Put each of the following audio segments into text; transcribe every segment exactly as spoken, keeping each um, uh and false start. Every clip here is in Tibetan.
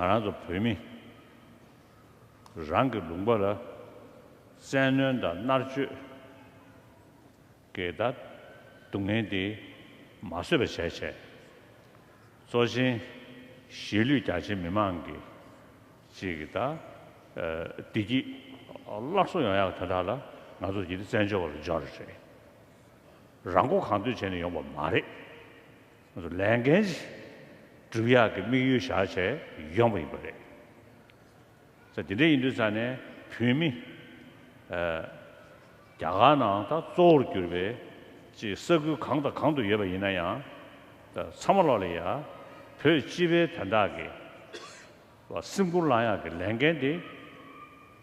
ང་རང་ཚོ་བོད་མི་རང་གི་ལུང་པ་ལ་བཙན་གནོན་དང་མནར་གཅོད་ཀྱི་ད་སྡུག་བསྔལ་དེ་མ་བཟོད་པ་བྱས་བྱས། གཙོ་ཆེན་གཞིས་ལུས་རྒྱ་ཆེའི་མི་མང་གི་ཅིག་གི་ད་བདེ་སྐྱིད་སླར་གསོ་ཡོང་ཡག་གི་དོན་དག་ལ་ང་ཚོ་ཡིད་བརྟན་བཙན་བྱོལ་བ་ལ་འབྱོར་རེད། རང་མགོ་གང་ཐོན་བྱས་ནས་ཡོང་བ་མ་རེད། ང་ཚོ་ལས་འགན་ཅིག་སྒྲུབ་ཡག་གི་དམིགས་ཡུལ་བཞག་བྱས་ཡོང་བ་ཡིན་པ་རེད། ས་དེ་འདྲ་ཡིན་དུས་ཙང་ནས་བོད་མི་ཨ་རྒྱ་གར་ནང་ད་གཙོ་བོར་གྱུར་པའི་ཅིག་ས་ཁུལ་གང་དང་གང་དུ་ཡོད་པ་ཡིན་ན་ཡང་། ད་ཚང་མ་ལོག་ལ་ཡ་བོད་སྤྱི་པའི་དོན་དག་གི་སེམས་ཁུར་བླངས་ཡག་གི་ལས་འགན་དེ་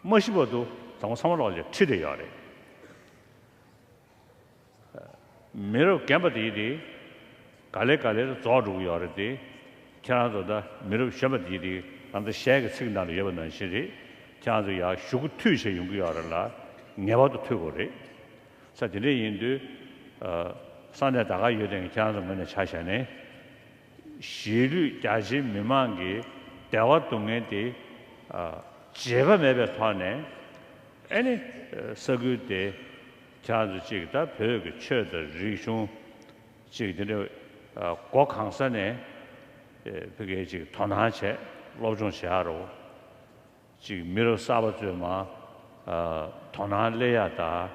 མ་ཤི་བར་དུ་ད་ཚང་མ་ལོག་ལ་ཁྲིད་བསྡད་ཡོད་རེད། མི་རབས་རྒན་པ་དེ་དེ་ག་ལེ་ག་ལེར་རྫོགས་འགྲོ་གི་ཡོད་རེད་དེ། ཁྱེད་རང་ཚོ་ད་མི་རབས་གཞོན་པ་དེ་དེ་ད་ལྟ་གཞས་ཀྱི་ཚིག་ནང་ལ་ཡོད་པ་ནང་བཞིན་རེད། ཁྱེད་རང་ཚོ་ཡར་གཞུག་གུ་མཐུད་བྱས་ཡོང་གི་ཡོད་རེད་ལ། ངེས་པར་དུ་མཐུད་དགོས་རེད། ས་དེ་འདྲ་ཡིན་དུས་ས་གནས་ད་ག་ཡོད་དེ་ཁྱེད་རང་ཚོ་ངོས་ནས་ཆ་བཞག་ནས། གཞིས་ལུས་རྒྱ་ཆེའི་མི་མང་གི་བདེ་བ་སྡུག་བསྔལ་དེ་བརྗེད་པ་མེད་པའི་ཐོག་ནས། ཨ་ནི་ས་ཁུལ་དེ་ཁྱེད་རང་ཚོ་གཅིག་ད་བོད་ཀྱི་ཆོས་དང་རིག་གཞུང་གཅིག་དེ་འདྲ་སྒོ་གང་ས་ནས་ཕ་གིའི་གཅིག་དོ་སྣང་བྱས། སློབ་སྦྱོང་བྱེད་ཡག་རོགས། གཅིག་མི་རབས་གསར་པ་ཚོས་མ་དོ་སྣང་སླེབས་ཡག་དང་།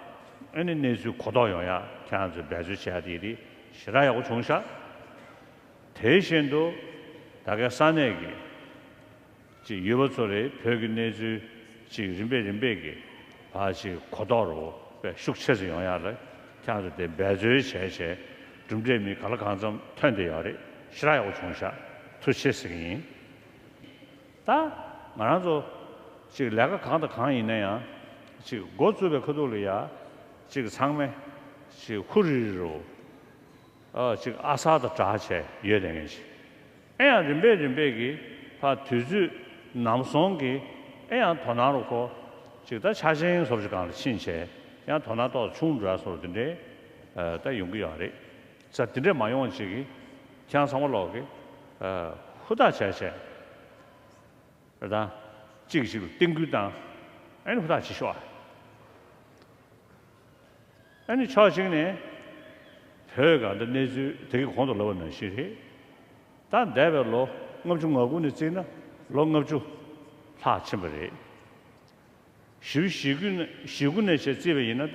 ཨ་ནི་གནས་ཚུལ་གོ་རྟོགས་ཡོང་ཡག་ཁྱེད་རང་ཚོས་འབད་རྩོལ་བྱེད་ཡག་དེ་དེ་ཞེ་དྲག་ཡག་པོ་བྱུང་ཤག་དེ་བཞིན་དུ་ད་གའི་ས་གནས་ཀྱི་ཅིག་ཡུལ་པ་ཚོ་རེད། བོད་ཀྱི་གནས་ཚུལ་ཅིག་རིམ་པས་རིམ་པས་ཀྱི་ཕར་ཅིག་གོ་རྟོགས་རོགས་པས་ཤུགས་ཆེ་ཙམ་ཡོང་ཡག་ལ་ཁྱེད་རང་ཚོ་དེ་འབད་རྩོལ་བྱས་བྱས་གྲུབ་འབྲས་མི་གང་ལ་གང་འཚམ་ཐོན་བསྡད་ཡོད་རེད། ཞེ་དྲག་ཡག་པོ་བྱུང་ཤག་ཐུགས་རྗེ་ཆེ་ཟེར་གྱི་ཡིན། ད་ང་རང་ཚོ་ཅིག་ལས་ཀ་གང་དང་གང་ཡིན་ན་ཡང་ཅིག་འགོ་བཙུགས་པའི་ཁ་ཐུག་ལ་ཡ་ཅིག་ཚང་མས་ཅིག་ཧུ་རི་རི་རོ། ཨ་ཅིག་ཨ་གསར་དང་འདྲ་བྱས་ཡོད་བསྡད་མཁན་ཞིག་ཨེ་ཡང་རིམ་པས་རིམ་པས་ཀྱི་ཕར་དུས་ཚོད་ནམ་སོང་གི་ཨེ་ཡང་དོ་སྣང་རུ་ཁོ་ཅིག་ད་ཆ་ཆེན་བཟོ་འདྲ་སྒང་ལ་ཕྱིན་བྱས་ཡང་དོ་སྣང་ཏོག་ཙམ་ཆུང་དྲགས་བཟོ་འདྲ་དེ་འདྲས་ད་ཡོང་གི་ཡོད་རེད། ས་དེ་འདྲས་མ་ཡོང་བ་ཅིག་གི་ཁྱེད་རང་ཚང་མ་ལོག་གི་ཧུར་ཐག་བྱས་བྱས། རེད་དང་། གཅིག་གིས་གཅིག་ལ་རྟིང་སྐུལ་བཏང་། ཨ་ནི་ཧུར་ཐག་བྱེད་ཤོག་ཨ་ནི་ཕྱོགས་གཅིག་ནས་བོད་གང་ལྟར་གནས་ཚུལ་དེ་གི་གོང་དུ་ལབ་པ་ནང་བཞིན་རེད། ད་འདས་པའི་ལོ་ལྔ་བཅུ་ང་དགུ་ནས་བརྩིས་ན་ལོ་ལྔ་བཅུ་ལྷག་ཕྱིན་པ་རེད། བཞི་བཅུ་ཞེ་དགུ་ནས་ཞེ་དགུ་ནས་བྱས་བརྩིས་པ་ཡིན་ན་ད་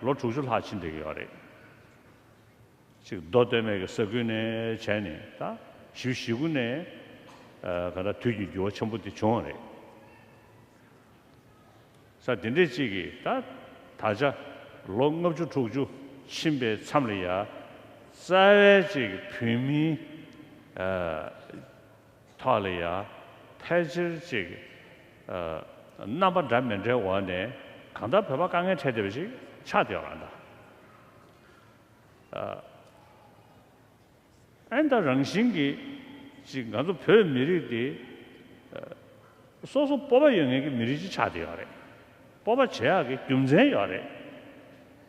ལོ་དྲུག་ཅུ་ལྷག་ཕྱིན་བསྡད་ཀྱི་ཡོད་རེད། ཅིག་མདོ་སྟོད་སྨད་ཀྱི་ས་ཁུལ་ནས་བྱས་ནས་ད་བཞི་བཅུ་ཞེ་དགུ་ནས་ཨ་ག་ད་དུས་ཀྱི་འགྱུར་བ་ཆེན་པོ་དེ་བྱུང་བ་རེད། ས་དེ་འདྲས་ཅིག་གིས་ད་ད་ཆ་ལོ་ལྔ་བཅུ་དྲུག་ཅུ་ཕྱིན་པའི་མཚམས་ལ་ཡ་རྩ་བའི་ཅིག་བོད་མིའི་ཨ་ཐོག་ལ་ཡ་ཕལ་ཆེར་ཅིག་ཨ་རྣམ་པ་འདྲ་མི་འདྲའི་འོག་ནས་གང་ལྟར་བོད་པ་དཀའ་ངལ་འཕྲད་བསྡད་པ་ཞིག་ཆགས་བསྡད་ཡོད་རེད་ད། ཨ་ཨན་ད་རང་བཞིན་གྱིས་ཅིག་ང་ཚོ་བོད་མི་རིགས་འདི་ཨ་སོ་སོ་སྤོབས་པ་ཡོད་མཁན་གྱི་མི་རིགས་ཅིག་ཆགས་བསྡད་ཡོད་རེད། སྤོབས་པ་བྱེད་ཡག་གི་རྒྱུ་མཚན་ཡོད་རེད།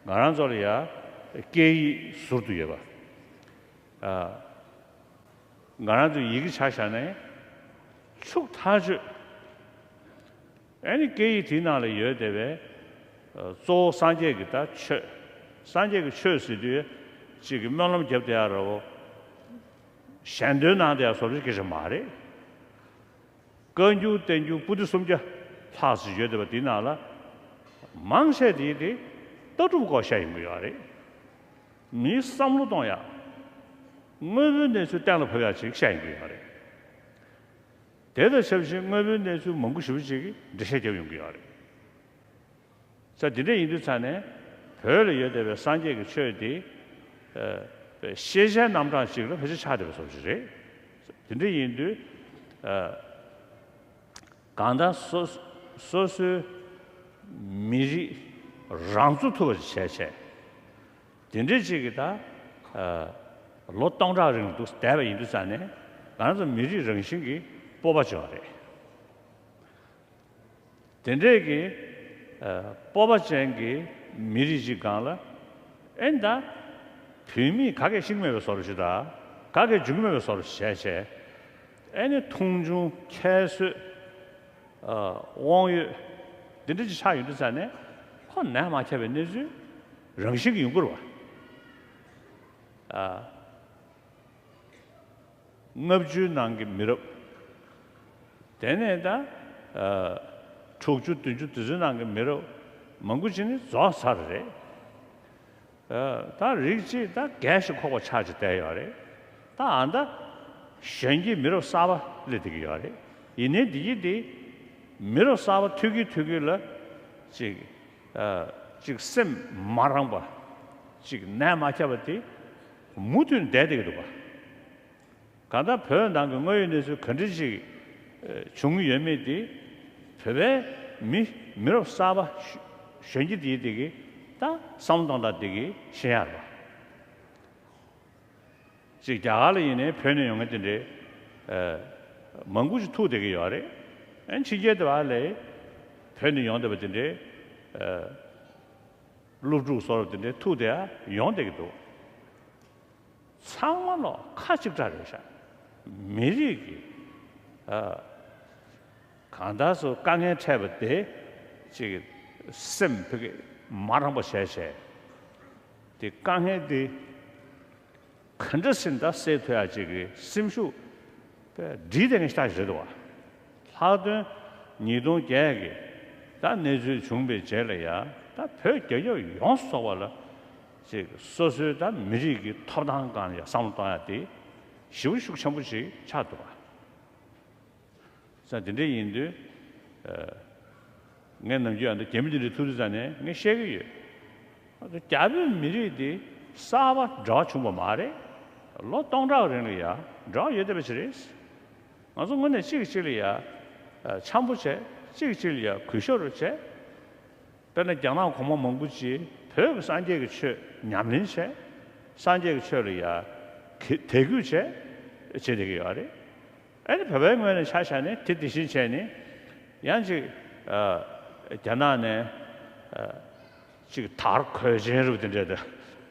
ང་རང་ཚོ་ལ་ཡ་སྐད་ཡིག་ཟུར་དུ་ཡོད་པ། ཨ་ང་རང་ཚོའི་ཡི་གེ་ཆ་བཞག་ན་ཕྱུག་ཐག་ཆོད། ཨ་ནི་སྐད་ཡིག་དེའི་ནང་ལ་ཡོད་བསྡད་པའི་ཨ་གཙོ་བོ་སངས་རྒྱས་ཀྱི་ད་ཆོས། སངས་རྒྱས་ཀྱི་ཆོས་ཟེར་དུས་གཅིག་གི་སྨོན་ལམ་བརྒྱབ་བསྡད་ཡག་རེད་བོ། ཞལ་འདོན་གནང་བསྡད་ཡག་བཟོ་འདྲ་སྐད་ཆ་མ་རེད། བཀའ་འགྱུར་བསྟན་འགྱུར་པོ་ཏི་སུམ་བརྒྱ་ལྷག་ཙམ་ཡོད་བསྡད་པ་དེའི་ནང་ལ་མང་ཆེ་དེ་དེ་ལྟ་གྲུབ་སྐོར་བཤད་ཡོང་གི་ཡོད་རེད། མིའི་བསམ་བློ་གཏོང་ཡག་དངོས་པོའི་གནས་ཚུལ་གཏན་ལ་ཕབ་ཡག་ཅིག་བཤད་ཡོང་གི་ཡོད་རེད། དེ་དང་ཆབས་ཅིག་དངོས་པོའི་གནས་ཚུལ་མང་པོ་ཞེ་པོ་ཅིག་གིས་འགྲེལ་བཤད་བརྒྱབ་ཡོང་གི་ཡོད་རེད། ས་དེ་འདྲ་ཡིན་དུས་ཙང་ནས་བོད་ལ་ཡོད་བསྡད་པའི་སངས་རྒྱས་ཀྱི་ཆོས་དེ་ཨ་ཤེས་བྱའི་རྣམ་གྲངས་ཅིག་ལ་ཕལ་ཆེར་ཆགས་བསྡད་པ་བཟོ་ཞིག་རེད། དེ་འདྲ་ཡིན་དུས་ཨ་གང་ལྟར་སོ་སོ་སོའི་མི་རིགས་རང་གཙོ་ཐུབ་པ་ཞིག་བྱས་བྱས། དེ་འདྲའི་ཅིག་གིས་ད་ཨ་ལོ་སྟོང་ཕྲག་རིང་ལ་འདུག་བསྡད་པ་ཡིན་དུས་ཙང་ནས་ང་རང་ཚོ་མི་རིགས་རང་བཞིན་གྱི་སྤོབས་པ་བྱུང་བ་རེད། དེ་འདྲས་ཀྱི་ཨ་སྤོབས་པ་ཅན་གྱི་མི་རིགས་ཅིག་སྒང་ལ་ཨེ་ད་བོད་མིས་ག་གེ་ཤེས་ཀྱི་མེད་པའི་བཟོ་འདྲ་ཞིག་དང་ག་གེ་འཇོན་གྱི་མེད་པའི་བཟོ་འདྲ་ཞིག་བྱས་བྱས། ཨེ་ནི་མཐོང་ཆུང་ཁྱད་གསོད། ཨ། དབང་ཡོད། འདི་འདྲ་ཅིག་ཆགས་ཡོང་དུས་ཙ་ནས་ཁོ་ནད་མ་ཁྱབ་པའི་གནས་ཚུལ་རང་བཞིན་གྱིས་ཡོང་གི་རེད་བ། ཨ། ལྔ་བཅུའི་ནང་གི་མི་རབས། དེ་ནས་ད། ཨ། དྲུག་ཅུ་བདུན་ཅུ་དེ་ཚོའི་ནང་གི་མི་རབས་མང་པོ་ཅིག་ནི་རྫོགས་ཚར་རེད། ཨ། ད་རིགས་གཅིག་ད་རྒས་ཤིང་འཁོགས་པ་ཆགས་ཀྱི་བསྡད་ཡོད་རེད། ད་ཨ་ད་གཞོན་སྐྱེས་མི་རབས་གསར་པ་སླེབས་བསྡད་ཀྱི་ཡོད་རེད། ཡིན་ནའི་འདི་གི་འདི་མི་རབས་གསར་པ་ཐུག་གི་ཐུག་གི་ལ་ཅིག་ཨ། ཅིག་སེམས་མ་རངས་པ། ཅིག་ནད་མ་ཁྱབ་པ་དེ་མུ་མཐུད་བསྡད་བསྡད་ཀྱི་འདུག་ག་གང་ལྟར་བོད་ནང་གི་དངོས་ཡོད་གནས་ཚུལ་ག་འདྲ་ཞིག་ཨ། བྱུང་ཡོད་མེད་དེ་བོད་པའི་མི་མི་རབས་གསར་པ་གཞོན་སྐྱེས་དེ་དེ་གི་ད་བསམ་བློ་གཏོང་སྟངས་དེ་གི་ཤེས་ཡག་རེད་པ། ཅིག་རྒྱ་གར་ལ་ཡིན་ནའི་བོད་ནས་ཡོང་མཁན་དེ་འདྲའི་ཨ། མང་པོ་ཞིག་ཐུག་བསྡད་ཀྱི་ཡོད་རེད། ཨ། ཕྱི་རྒྱལ་དེ་བ་ལས་བོད་ནས་ཡོང་བསྡད་པ་དེ་འདྲའི་ཨ། སློབ་ཕྲུག་སོགས་དེ་འདྲའི་ཐུག་བསྡད་ཡ་ཡོང་བསྡད་ཀྱི་འདུག་ཚང་མ་ལོག་ཁ་གཅིག་གྲགས་རེད་ཤག་མི་རིགས་ཀྱི་ཨ། གང་ལྟར་སོ་དཀའ་ངལ་འཕྲད་པ་དེ་ཅིག་སེམས་ཕ་གི་མ་རངས་པ་བྱས་བྱས། དེ་དཀའ་ངལ་དེ་ག་འདྲ་སེ་ད་སེལ་ཐུབ་ཡག་ཅིག་གི་སེམས་ཤུགས་དཔེ་སྒྲིལ་བསྡད་མཁན་ཞིག་རེད་འདུག་བ། ལྷག་དོན་ཉིས་སྟོང་བརྒྱད་ཀྱི་ད་གནས་ཚུལ་བྱུང་བའི་རྗེས་ལ་ཡ་ད་བོད་རྒྱལ་ཁབ་ཡོངས་སུ་རྫོགས་པ་ལ་ཅིག་སོ་སོའི་ད་མི་རིགས་ཀྱི་ཐོབ་ཐང་སྒང་ལ་ཡ་བསམ་བློ་གཏོང་ཡག་དེ་ཞེ་པོ་ཤུགས་ཆེན་པོ་ཞིག་ཆགས་འདུག་བ། ས་དེ་འདྲ་ཡིན་དུས། ཨ། ངས་ནམ་རྒྱུན་ཨ་ནི་རྒྱ་མི་དེ་འདྲ་ཐུག་དུས་ཙ་ནས་ངས་བཤད་ཀྱི་ཡོད། ཨ་ནི་རྒྱ་བོད་མི་རིགས་འདི་གསར་པ་འབྲེལ་བ་བྱུང་བ་མ་རེད། ལོ་སྟོང་ཕྲག་རིང་ལ་ཡ་འབྲེལ་བ་ཡོད་བསྡད་པ་ཞིག་རེད། ང་ཚོ་དངོས་གནས་གཅིག་གིས་གཅིག་ལ་ཡ་འཆམ་པོ་བྱས། གཅིག་གིས་གཅིག་ལ་ཡ་གུས་ཞབས་རུ་བྱས། དཔེར་ན་རྒྱ་ནག་གོང་མ་མང་པོ་ཅིག་བོད་ཀྱི་སངས་རྒྱས་ཀྱི་ཆོས་ཉམས་ལེན་བྱས། སངས་རྒྱས་ཀྱི་ཆོས་ལ་ཡ་གི་དད་གུས་བྱས། བྱེད་བསྡད་ཀྱི་ཡོད་རེད། ཨ་ནི་བོད་པའི་ངོས་ནས་ཆ་བཞག་ནས་དེ་དེ་བཞིན་བྱས་ནས་ཡང་ཅིག་ཨ། རྒྱ་ནག་ནས་ཨ། ཅིག་དར་གོས་ཆེན་རུ་དེ་འདྲས་དང་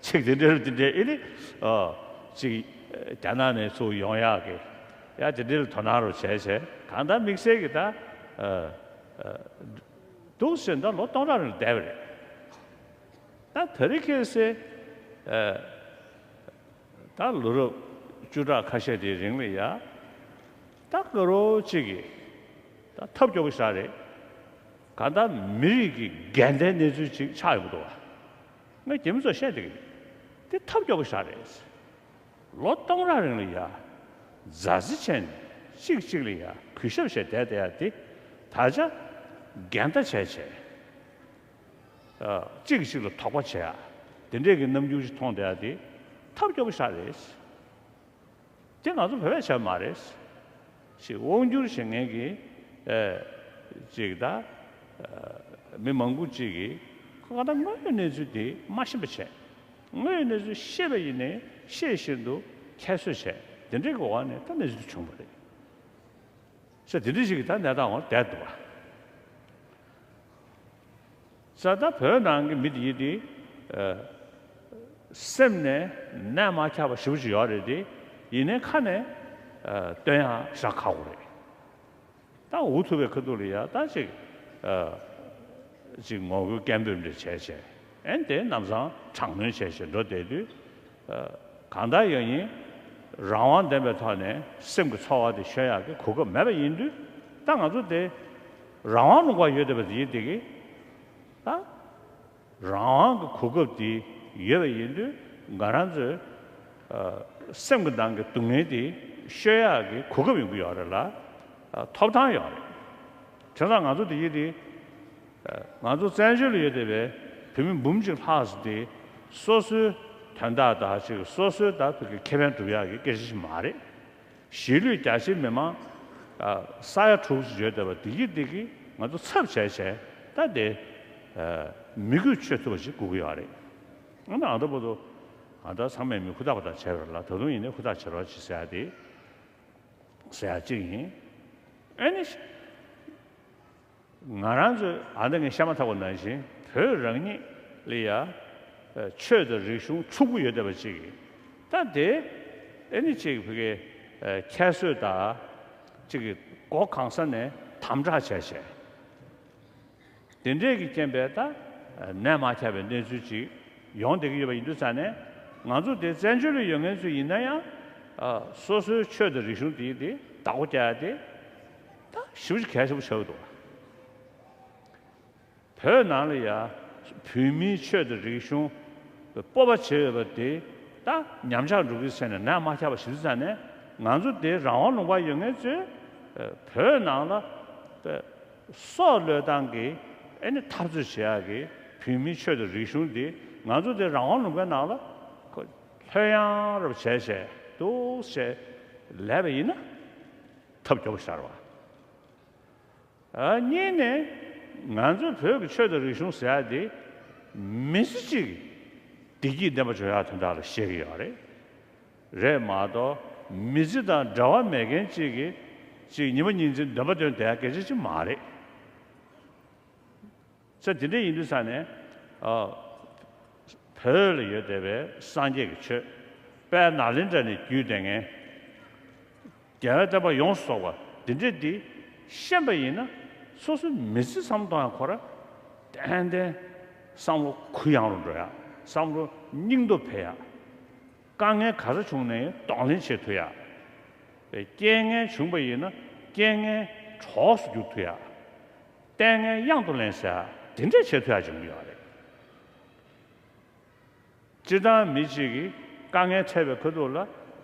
ཅིག་དེ་འདྲས་རུ་དེ་འདྲས་ཨེ་ནི་ཨ། ཅིག་རྒྱ་ནག་ནས་ཚུར་ཡོང་ཡག་གི་ཡ་དེ་འདྲས་ལ་དོ་སྣང་རུ་བྱས་བྱས་གང་ལྟར་དམིགས་བསལ་གྱི་ད་ཨ། ཨ། འདུག་ཟེར་ད་ལོ་སྟོང་ཕྲག་རིང་བསྡད་པ་རེད། ད་དེ་རིང་ཁ་སང་ཨ། ད་ལོ་རབས་བཅུ་ཕྲག་ཁ་ཤས་དེའི་རིང་ལ་ཡ། ད་དཀར་པོ་གཅིག་གིས་ད་ཐབས་སྐྱོ་པོ་ཞིག་རེད། གང་ལྟར་མི་རིགས་ཀྱི་འགལ་ཟླའི་གནས་ཚུལ་ཅིག་ཆགས་ཡོང་གི་འདུག་བ། ངས་རྒྱ་མི་ཚོར་བཤད་བསྡད་ཀྱི་རེད། དེ་ཐབས་སྐྱོ་པོ་ཞིག་རེད། ལོ་སྟོང་ཕྲག་རིང་ལ་ཡ། མཛའ་བརྩེ་བྱས་ནས་གཅིག་གཅིག་ལ་ཡ་གུས་ཞབས་བྱས་བསྡད་བསྡད་ཡ་དེ། ད་ཆ་འགལ་ཟླ་བྱས་བྱས། ཨ། གཅིག་གིས་གཅིག་ལ་དོགས་པ་བྱེད་ཡ། དེ་འདྲས་ཀྱི་རྣམ་འགྱུར་ཞིག་མཐོང་བསྡད་ཡ་དེ་ཐབས་སྐྱོ་པོ་ཞིག་རེད། དེ་ང་ཚོ་བོད་པས་བྱས་མ་རེད། ཞེས་དབང་སྒྱུར་བྱེད་མཁན་གྱི་ཨ། ཅིག་ད་ཨ། མི་མང་པོ་ཅིག་གིས་ཁོ་ག་ད་དངོས་ཡོད་གནས་ཚུལ་དེ་མ་ཤེས་པ་བྱས། དངོས་ཡོད་གནས་ཚུལ་ཤེས་པ་ཡིན་ནའི་ཤེས་བཞིན་དུ་ཁྱད་གསོད་བྱས། དེ་འདྲའི་གི་འོག་ནས་ད་གནས་ཚུལ་དེ་བྱུང་བ་རེད། ས་དེ་འདྲ་ཞིག་གི་ད་གནས་སྟངས་འོག་བསྡད་འདུག་བ། ས་ད་བོད་ནང་གི་མི་དེ་ཡིན་དེ། ཨ། སེམས་ནས་ནད་མ་ཁྱབ་པ་ཞེ་པོ་ཅིག་ཡོད་རེད་དེ། ཡིན་ནའི་ཁ་ནས་ཨ། སྟོན་ཡག་ཞེ་དྲག་ཁག་པོ་རེད། ད་འུ་ཐུག་པའི་ཁ་ཐུག་ལ་ཡ་ད་ཅིག་ཨ། ཅིག་ངོ་རྒོལ་སྐད་འབོད་འདྲ་བྱས་བྱས། ཨེ་དེ་ལམ་སང་དྲག་གནོན་བྱས་བྱས་འགྲོ་བསྡད་དུས། ཨ། གང་ལྟར་ཡང་ཡིན། རང་དབང་ལྡན་པའི་ཐོག་ནས་སེམས་ཀྱི་ཚོར་བ་དེ་ཤོད་ཡག་གི་གོ་སྐབས་མེད་པ་ཡིན་དུས། ད་ང་ཚོ་དེ་རང་དབང་ལུང་པར་ཡོད་བསྡད་པ་དེ་ཡིན་དེ་གི། ད་རང་དབང་གི་གོ་སྐབས་དེ་ཡོད་པ་ཡིན་དུས། ང་རང་ཚོའི་ཨ། སེམས་ཀྱི་ནང་གི་སྡུག་བསྔལ་དེ་ཤོད་ཡག་གི་གོ་སྐབས་ཡོང་གི་ཡོད་རེད་ལ། ཨ། ཐོབ་ཐང་ཡོད་རེད། བྱས་ཙང་ང་ཚོ་དེ་ཡིན་དེ། ང་ཚོ་བཙན་བྱོལ་ལ་ཡོད་བསྡད་པའི་བོད་མི་འབུམ་གཅིག་ལྷག་ཙམ་དེ་སོ་སོའི་དོན་དག་དང་ཅིག་སོ་སོའི་ད་བོད་ཀྱི་ཁེ་ཕན་སྒྲུབ་ཡག་གི་སྐད་ཆ་ཞིག་མ་རེད། གཞིས་ལུས་རྒྱ་ཆེའི་མི་མང་ས་ཡ་དྲུག་ཅུ་ཡོད་བསྡད་པ་འདི་གི་འདི་གི་ང་ཚོ་ཚབ་བྱས་བྱས་ད་དེ་མི་དགོས་ཆོད་ཐུབ་པ་ཞིག་དགོས་ཀྱི་ཡོད་རེད། ང་ཚོ་ཨ་ད་བར་དུ་ཨ་ད་ཚང་མས་མི་ཧུར་ཐག་པ་ཐག་བྱས་པ་རེད་ལ། ད་དུང་ཡིན་ནའི་ཧུར་ཐག་བྱེད་རོགས་བྱེད་ཟེར་ཡ་དེ། ཟེར་ཡ་གཅིག་ཡིན། ཨ་ནི། ང་རང་ཚོས་ཨ་ནི་ངས་བཤད་མ་ཐག་པ་ནང་བཞིན་བོད་རང་ཉིད་ལ་ཡ། ཆོས་དང་རིག་གཞུང་ཕྱུག་པོ་ཡོད་བསྡད་པ་གཅིག་ཡིན། ད་དེ་ཨ་ནི་གཅིག་བོད་ཀྱི་ཁྱད་གསོད་དང་ གཅིག་གི་སྒོ་གང་ས་ནས་དམ་དྲག་བྱས་བྱས། དེ་འདྲས་ཀྱི་རྐྱེན་པས་ད་ནད་མ་ཁྱབ་པའི་གནས་ཚུལ་ཅིག་ཡོང་བསྡད་ཀྱི་ཡོད་པ་ཡིན་དུས་ཙང་ནས། ང་ཚོ་དེ་བཙན་བྱོལ་ལ་ཡོད་མཁན་ཚོ་ཡིན་ན་ཡང་། ཨ། སོ་སོའི་ཆོས་དང་རིག་གཞུང་དེ་དེ་བདག་པོ་རྒྱག་ཡ་དེ་ད་ཞེ་པོ་ཅིག་གལ་ཆེན་པོ་ཆགས་ཀྱི་འདུག། བོད་ནང་ལ་ཡ་བོད་མིའི་ཆོས་དང་རིག་གཞུང་སྤོབས་པ་བྱེད་འོས་པ་དེ་ད་ཉམས་ཆག་འགྲོ་གི་ཟེར་ནས་ནད་མ་ཁྱབ་པ་ཞིག་ཙང་ནས། ང་ཚོ་དེ་རང་དབང་ལུང་པ་ཡོད་མཁན་ཚོས་བོད་ནང་ལ་སྲོག་བློས་བཏང་གི་ཨ་ནི་འཐབ་རྩོད་བྱེད་ཡག་གི་བོད་མིའི་ཆོས་དང་རིག་གཞུང་དེ་ང་ཚོ་དེ་རང་དབང་ལུང་པའི་ནང་ལ་ལྷོད་ཡངས་རབ་བྱས་བྱས་འདུག་བྱས་ལས་པ་ཡིན་ན་ཐབས་སྐྱོ་པོ་ཤར་བ། ཨ། གཉིས་ནས་ང་ཚོའི་བོད་ཀྱི་ཆོས་དང་རིག་གཞུང་ཟེར་ཡ་དེ་མི་ཚེ་གཅིག་གི་བདེ་སྐྱིད་ལྡན་པ་བྱུང་ཡག་དོན་དག་ལ་བཤད་ཀྱི་ཡོད་རེད། རེད་མ་གཏོགས་མི་ཚེ་དང་འབྲེལ་བ་མེད་མཁན་གཅིག་གིས་གཅིག་ཉི་མ་ཉིན་མཚན་འདོན་པ་འདོན་བསྡད་ཡ་སྐད་ཆ་ཅིག་མ་རེད། ས་དེ་འདྲ་ཡིན་དུས་ཙང་ནས། ཨ། བོད་ལ་ཡོད་བསྡད་པའི་སངས་རྒྱས་ཀྱི་ཆོས། དཔལ་ནཱ་ལེནྡྲ་ནས་བརྒྱུད་བསྡད་མཁན་རྒྱལ་བའི་བསྟན་པ་ཡོངས་སུ་རྫོགས་པ་འདི་འདྲ་འདི་ཤེས་པ་ཡིན་ན། སོ་སོའི་མི་ཚེ་བསམ་བློ་གཏོང་ཡ་ཁོ་རང་ཏན་ཏན་བསམ་བློ་གུ་ཡངས་རུ་འགྲོ་ཡ། བསམ་བློ་སྙིང་སྟོབས་འཕེལ་ཡ། དཀའ་ངལ་ག་ཚོད་བྱུང་ནའི་གདོང་ལེན་བྱེད་ཐུབ་ཡ། རྐྱེན་ངན་བྱུང་པ་ཡིན་ན་རྐྱེན་ངན་གྲོགས་སུ་འགྱུར་ཐུབ་ཡ། ལྟས་ངན་གཡང་དུ་ལེན་ཟེར་ཡ་དེ་འདྲས་བྱེད་ཐུབ་ཡ་བྱུང་གི་ཡོད་རེད། སྤྱིར་བཏང་མི་གཅིག་གིས་དཀའ་ངལ་འཕྲད་པའི་ཁ་ཐུག་ལ་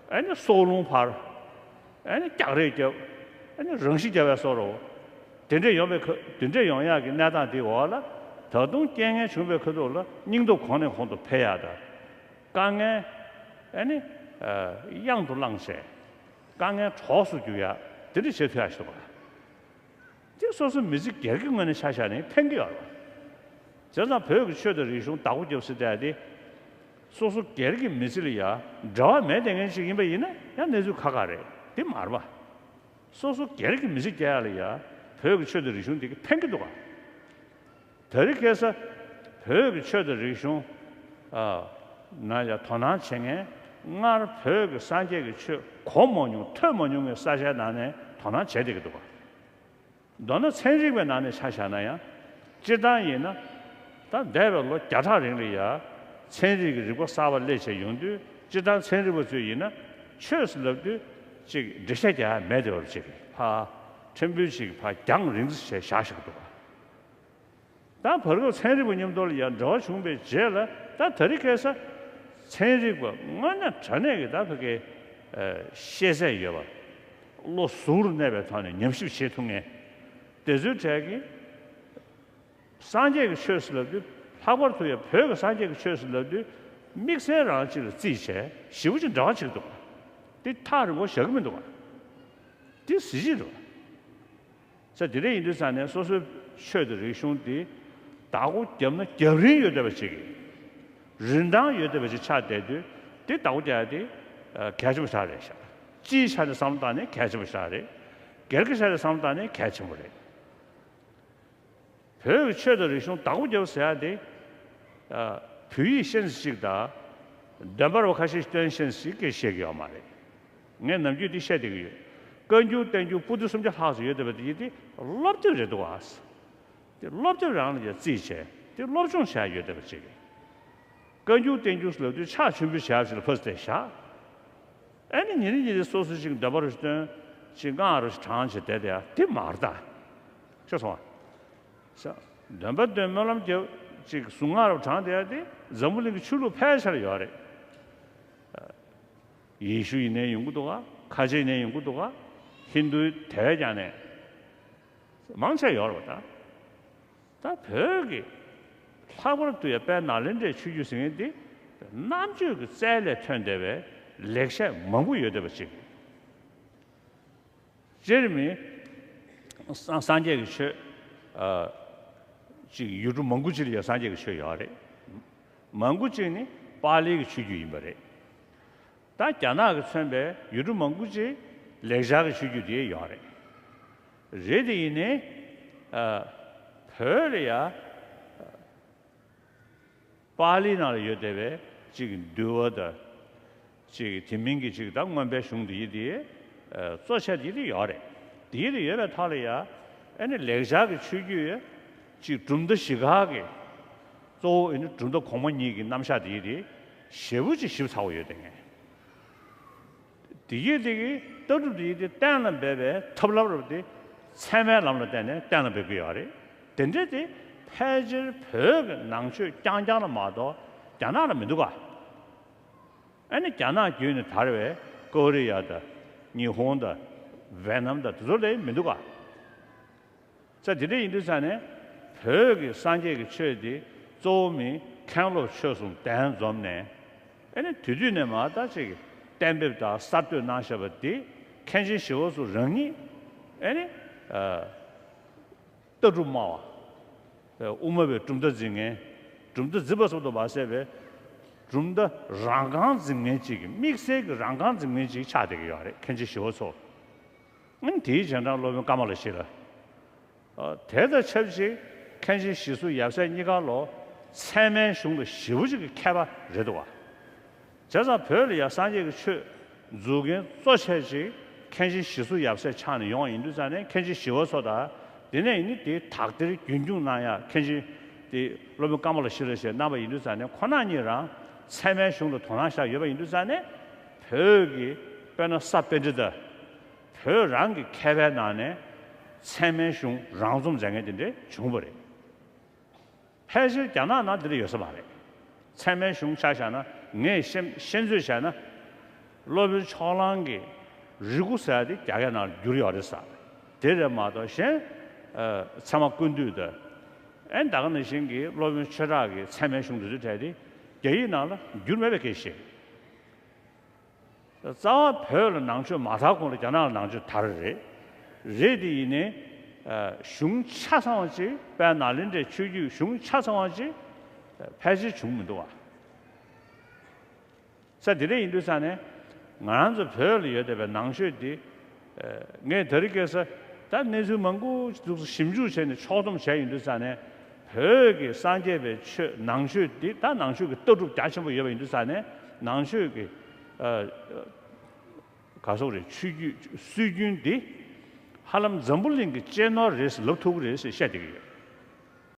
ཨ་ནི་སྲོག་རླུང་འཕར། ཨ་ནི་རྒྱག་རེས་རྒྱབ། ཨ་ནི་རང་ཤི་རྒྱབ་པའི་བཟོ་འདྲ། དེ་འདྲས་ཡོང་བའི་ཁ། དེ་འདྲས་ཡོང་ཡག་གི་གནས་སྟངས་དེའི་འོག་ལ། ད་དུང་རྐྱེན་ངན་བྱུང་བའི་ཁ་ཐུག་ལ་སྙིང་སྟོབས་གོང་ནས་གོང་དུ་འཕེལ་ཡག་དང་། དཀའ་ངལ་ཨ་ནི་གཡང་དུ་བླངས་བྱས། དཀའ་ངལ་གྲོགས་སུ་འགྱུར་ཡག་དེ་འདྲས་བྱེད་ཐུབ་ཡག་ཞིག་འདུག་ག། དེ་སོ་སོ་མི་ཚེ་སྒེར་གྱི་ངོས་ནས་ཆ་བཞག་ནས་ཕན་གྱི་ཡོད་རེད། བྱས་ཙང་བོད་ཀྱི་ཆོས་དང་རིག་གཞུང་བདག་པོ་རྒྱབ་ཟེར་བསྡད་དེ། སོ་སོ་སྒེར་གྱི་མི་ཚེ་ལ་ཡ་འབྲེལ་བ་མེད་བསྡད་མཁན་ཞིག་ཡིན་པ་ཡིན་ན་ཡང་གནས་ཚུལ་ཁག་ཁག་རེད། དེ་མ་རེད་པ། སོ་སོ་སྒེར་གྱི་མི་ཚེ་སྐྱེལ་ཡག་ལ་ཡ་བོད་ཀྱི་ཆོས་དང་རིག་གཞུང་དེ་གིས་ཕན་གྱི་འདུག་ག། དེ་རིང་ཁ་སང་བོད་ཀྱི་ཆོས་དང་རིག་གཞུང་ཨ་ནང་ལ་དོ་སྣང་བྱེད་མཁན། སྔར་བོད་ཀྱི་སངས་རྒྱས་ཀྱི་ཆོས་གོ་མ་མྱོང་ཐོས་མ་མྱོང་བའི་ས་ཆའི་ནང་ནས་དོ་སྣང་བྱས་བསྡད་ཀྱི་འདུག་ག། མདོར་ན་ཚན་རིག་པའི་ནང་ནས་ཆ་བཞག་ན་ཡང་། སྤྱིར་བཏང་ཡིན་ན། ད་འདས་པའི་ལོ་བརྒྱ་ཕྲག་རིང་ལ་ཡ་ཚན་རིག་གི་རིག་པ་གསར་པ་སླེབས་བྱས་ཡོང་དུས། སྤྱིར་བཏང་ཚན་རིག་པ་ཚོས་ཡིན་ན་ཆོས་ཟེར་ལབ་དུས་ཅིག་འགྲེལ་བཤད་རྒྱག་ཡ་མེད་བསྡད་པ་ཅིག་ཕར་ཕྲན་བུ་ཅིག་ཕར་རྒྱང་རིང་ཙམ་བྱས་བཞག་བཞག་འདུག་ག། ད་བར་སྐབས་ཚན་རིག་པ་མཉམ་དུ་ལ་ཡང་འབྲེལ་བ་བྱུང་བའི་རྗེས་ལ། ད་དེ་རིང་ཁ་སང་ཚན་རིག་པ་དངོས་གནས་དྲང་གནས་ཀྱི་ད་ཕ་གི་ཤེས་ཚད་ཡོད་པ། བློ་གཟུ་བོར་གནས་པའི་ཐོག་ནས་ཉམས་ཞིབ་བྱེད་ཐུབ་མཁན་དེ་ཚོའི་གྲས་ཀྱིས། སངས་རྒྱས་ཀྱི་ཆོས་ཟེར་ལབ་དུས། ལྷག་པར་དུ་ཡང་བོད་ཀྱི་སངས་རྒྱས་ཀྱི་ཆོས་ཟེར་ལབ་དུས། དམིགས་བསལ་རང་ཅིག་ལ་བརྩིས་བྱས་ཞེ་པོ་ཅིག་འབྲེལ་བ་བྱེད་ཀྱི་འདུག་ག། དེ་ཐག་རིང་པོ་བཞག་གི་མི་འདུག་ག། དེ་གཟི་བརྗིད་རེད། ས་དེ་འདྲ་ཡིན་དུས་ཙང་ནས་སོ་སོའི་ཆོས་དང་རིག་གཞུང་དེ་བདག་པོ་བརྒྱབ་ན་རྒྱབ་རིན་ཡོད་བསྡད་པ་ཅིག་གི། རིན་ཐང་ཡོད་བསྡད་པ་ཅིག་ཆགས་བསྡད་དུས། དེ་བདག་པོ་རྒྱག་ཡ་དེ་གལ་ཆེན་པོ་ཞིག་རེད་ཤག། སྤྱིའི་ཆ་ནས་བསམ་བློ་བཏང་ནས་གལ་ཆེན་པོ་ཞིག་རེད། སྒེར་གྱི་ཆ་ནས་བསམ་བློ་བཏང་ནས་གལ་ཆེན་པོ་རེད། བོད་ཀྱི་ཆོས་དང་རིག་གཞུང་བདག་པོ་རྒྱབ་ཟེར་ཡ་དེ། ཨ། བོད་ཡིག་ཤེས་ཚད་ཅིག་དང་། འདོན་པ་རུ་ཁ་ཤས་སྟོན་ཤེས་ཚད་ཅིག་གིས་ཤེས་ཀྱི་ཡོད་མ་རེད། ངས་ནམ་རྒྱུན་འདི་བཤད་བསྡད་ཀྱི་ཡོད། བཀའ་འགྱུར་བསྟན་འགྱུར་པོ་ཏི་སུམ་བརྒྱ་ལྷག་ཙམ་ཡོད་བསྡད་པ་དེ་ཡིན་དེ་སློབ་དེབ་རེད་འདུག་ག། དེ་སློབ་དེབ་རང་ལ་ཡང་རྩིས་བྱས། དེ་སློབ་སྦྱོང་བྱས་ཡོད་བསྡད་པ་ཅིག་གིས། བཀའ་འགྱུར་བསྟན་འགྱུར་ལབ་དུས་ཕྱག་མཆོད་འབུལ་བྱ་བ་ཞིག་ལ་ཕར་བལྟས་བཞག། ཨ་ནི་ཉིན་རེ་ཉིན་རེ་སོ་སོ་ཞིག་འདོན་པ་རུ་ཞིག་བཏོན། ཞིག་སྔགས་རུ་ཞིག་བགྲངས་བྱས་བསྡད་བསྡད་ཡ་དེ་མ་རེད་ད། ཤེས་སོང་ཨ། ས། འདོན་པ་བཏོན། སྨོན་ལམ་རྒྱབ། ཅིག་གཟུངས་སྔགས་རུ་བགྲངས་བསྡད་ཡ་དེ་འཛམ་བུ་གླིང་གི་ཆོས་ལུགས་ཕལ་ཆེར་ཡོད་རེད། ཡེ་ཤུ་ཡིན་ནའི་ཡོང་གི་འདུག་ག། ཁ་ཆེ་ཡིན་ནའི་ཡོང་གི་འདུག་ག། ཧིན་རྡུ་དེ་བས་ཀྱང་ནས་མང་ཆེ་ཡོད་རེད་པ་ད། ད་བོད་ཀྱི་ལྷག་པར་དུ་ཡང་དཔལ་ནཱ་ལེནྡྲའི་ཆོས་བརྒྱུད་ཟེར་མཁན་འདི་རྣམ་དཔྱོད་ཀྱི་རྩལ་ལས་ཐོན་བསྡད་པའི་ལེགས་བཤད་མང་པོ་ཡོད་བསྡད་པ་ཅིག། སྤྱིར་མི་སངས་སངས་རྒྱས་ཀྱི་ཆོས། ཨ། ཅིག་ཡུལ་གྲུ་མང་པོ་ཅིག་ལ་ཡང་སངས་རྒྱས་ཀྱི་ཆོས་ཡོད་རེད། མང་པོ་ཅིག་ནི་པཱ་ལིའི་གི་ཆོས་བརྒྱུད་ཡིན་པ་རེད། ད་རྒྱ་ནག་གིས་མཚོན་པའི་ཡུལ་གྲུ་མང་པོ་ཅིག་ལེགས་སྦྱར་གྱི་ཆོས་བརྒྱུད་དེ་ཡོད་རེད། རེད་དེ་ཡིན་ནའི། ཨ། བོད་ལ་ཡ་པཱ་ལི་ནང་ལ་ཡོད་བསྡད་པའི་ཅིག་འདུལ་བ་དང་། ཅིག་དེ་མིན་གྱི་ཅིག་ད་མངོན་པའི་གཞུང་དེ་ཡི་དེ། ཨ། གཙོ་ཆེ་དེ་ཡི་དེ་ཡོད་རེད། དེའི་རིགས་ཡོད་པའི་ཐོག་ལ་ཡ། ཨེ་ནི་ལེགས་སྦྱར་གྱི་ཆོས་བརྒྱུད་ཅིག་གྲུབ་མཐའ་བཞི་ཀ་གི་གཙོ་བོ་ཨེ་ནི་གྲུབ་མཐའ་གོང་མ་གཉིས་ཀྱི་རྣམ་གཞག་དེའི་རིགས་ཞེ་པོ་ཅིག་ཞིབ་ཚགས་པོ་ཡོད་དེ་ངས། དེ་ཡིས་དེ་གི་ལྟ་གྲུབ་དེ་ཡིས་དེ་གཏན་ལ་འབེབས་པའི་ཐབས་ལམ་རབ་དེ་ཚད་མའི་ལམ་ལ་བརྟེན་ནས་གཏན་ལ་འབེབས་ཀྱི་ཡོད་རེད། དེ་འདྲ་དེ་ཕལ་ཆེར་བོད་ཀྱི་ནང་ཆོས་རྐྱང་རྐྱང་ལ་མ་གཏོགས་རྒྱ་ནག་ལ་མི་འདུག་ག། ཨ་ནི་རྒྱ་ནག་བརྒྱུད་ནས་དར་བའི་ཀོ་རི་ཡ་དང་ཉི་ཧོང་དང་ཝེ་ནམ་དང་དེ་ཚོ་ལ་མི་འདུག་ག། ས་དེ་འདྲ་ཡིན་དུས་ཙང་ནས་བོད་ཀྱི་སངས་རྒྱས་ཀྱི་ཆོས་འདི་གཙོ་བོ་མི་མཁན་སློབ་ཆོས་གསུམ་གདན་འཛོམས་ནས། ཨེ་ནི་དུས་དུས་ནས་མ་ད་ཅིག་གཏན་འབེབས་དང་གསར་གཏོད་གནང་བཞག་པ་འདི་མཁན་ཆེན་ཞི་བ་འཚོ་རང་ཉིད་ཨེ་ནི་ལྟ་གྲུབ་སྨྲ་བ། དབུ་མ་པའི་གྲུབ་མཐའ་འཛིན་མཁན། གྲུབ་མཐའ་འཛིན་པ་ཙམ་དུ་མ་ཟད་པའི་གྲུབ་མཐའ་རང་རྐང་འཛིན་མཁན་ཅིག་གི་དམིགས་བསལ་གྱི་རང་རྐང་འཛིན་མཁན་ཅིག་ཆགས་བསྡད་ཀྱི་ཡོད་རེད། མཁན་ཆེན་ཞི་བ་འཚོ། དེའི་རྗེས་འབྲང་སློབ་དཔོན་ཀ་མ་ལ་ཤཱི་ལ། དེ་དང་ཆབས་ཅིག་མཁན་ཆེན་ཞི་འཚོ་ཡབ་སྲས་གཉིས་ཀ་ལོ་ཚད་མའི་གཞུང་ལ་ཞེ་པོ་ཅིག་གི་མཁས་པ་རེད་འདུག་བ། བྱས་ཙང་བོད་ལ་ཡང་སངས་རྒྱས་ཀྱི་ཆོས་འཛུགས་མཁན་གཙོ་ཆེ་ཅིག་མཁན་ཆེན་ཞི་འཚོ་ཡབ་སྲས་ཆགས་ནས་ཡོང་བ་ཡིན་དུས་ཙང་ནས་མཁན་ཆེན་ཞི་བ་འཚོ་དང་དེ་ནས་ཡིན་ནི་དེ་དག་ཐེར་རྒྱུན་སྐྱོང་གནང་ཡག་མཁན་ཆེན་དེ་སློབ་དཔོན་ཀ་མ་ལ་ཤཱི་ལ་ཞེས་གནང་བ་ཡིན་དུས་ཙང་ནས་ཁོང་རྣམ་གཉིས་རང་ཚད་མའི་གཞུང་ལ་དོ་སྣང་བཞག་ཡོད་པ་ཡིན་དུས་ཙང་ནས་བོད་ཀྱི་དཔེར་ན་ས་པཎྜི་ཏ། བོད་རང་གི་མཁས་པའི་ནང་ནས་ཚད་མའི་གཞུང་རང་རྩོམ་མཛད་མཁན་དེ་འདྲ་བྱུང་བ་རེད། ཕལ་ཆེར་རྒྱ་ནག་ནང་འདི་འདྲ་ཡོད་ས་མ་རེད། ཚད་མའི་གཞུང་ཆ་བཞག་ན་ངས་ཤེས་ཤེས་ཚོད་བྱས་ན། སློབ་དཔོན་ཕྱོགས་གླང་གི་རིགས་སྐུ་ཟེར་ཡ་དེ་རྒྱ་སྐད་ནང་བསྒྱུར་ཡོད་རེད་ས། དེ་རེད་མ་གཏོགས་གཞན། ཨ། ཚད་མ་ཀུན་བཏུས་དང་། ཨེ་ད་ག་ནང་བཞིན་གྱི་སློབ་དཔོན་ཆོས་གྲགས་ཀྱི་ཚད་མའི་གཞུང་དེ་ཚོའི་གྲས་དེ་རྒྱ་ཡིག་ནང་ལ་བསྒྱུར་མེད་པའི་སྐད་ཆ་བཤད། རྩ་བ་བོད་ལ་ནང་ཆོས་མ་དར་གོང་ལ་རྒྱ་ནག་ལ་ནང་ཆོས་དར་རེད། རེད་དེ་ཡིན་ནའི་གཞུང་ཆ་ཚང་བ་ཅིག་དཔལ་ནཱ་ལེནྡྲའི་ཆོས་བརྒྱུད་གཞུང་ཆ་ཚང་བ་ཅིག་ཕལ་ཆེར་བྱུང་མི་འདུག་བ། ས་དེ་འདྲ་ཡིན་དུས་ཙང་ནས་ང་རང་ཚོ་བོད་ལ་ཡོད་བསྡད་པའི་ནང་ཆོས་འདི། ངས་ད་རེས་ཁ་སང་ད་གནས་ཚུལ་མང་པོ་ཅིག་ཞིབ་འཇུག་བྱས་ནས་ཕྱོགས་བསྡོམས་བྱས་ཡིན་དུས་ཙང་ནས་བོད་ཀྱི་སངས་རྒྱས་པའི་ཆོས་ནང་ཆོས་འདི་ད་ནང་ཆོས་ཀྱི་ལྟ་གྲུབ་རྒྱ་ཆེན་པོ་ཡོད་པ་ཡིན་དུས་ཙང་ནས་ནང་ཆོས་ཀྱི་ཨ། ག་སོགས་རེད། ཆོས་བརྒྱུད་སྲོལ་རྒྱུན་འདི་ཧ་ལམ་འཛམ་བུ་གླིང་གི་གཅེས་ནོར་རེད་ཟེར་ལབ་ཐུབ་ཀྱི་རེད་ཟེར་བཤད་བསྡད་ཀྱི་ཡོད།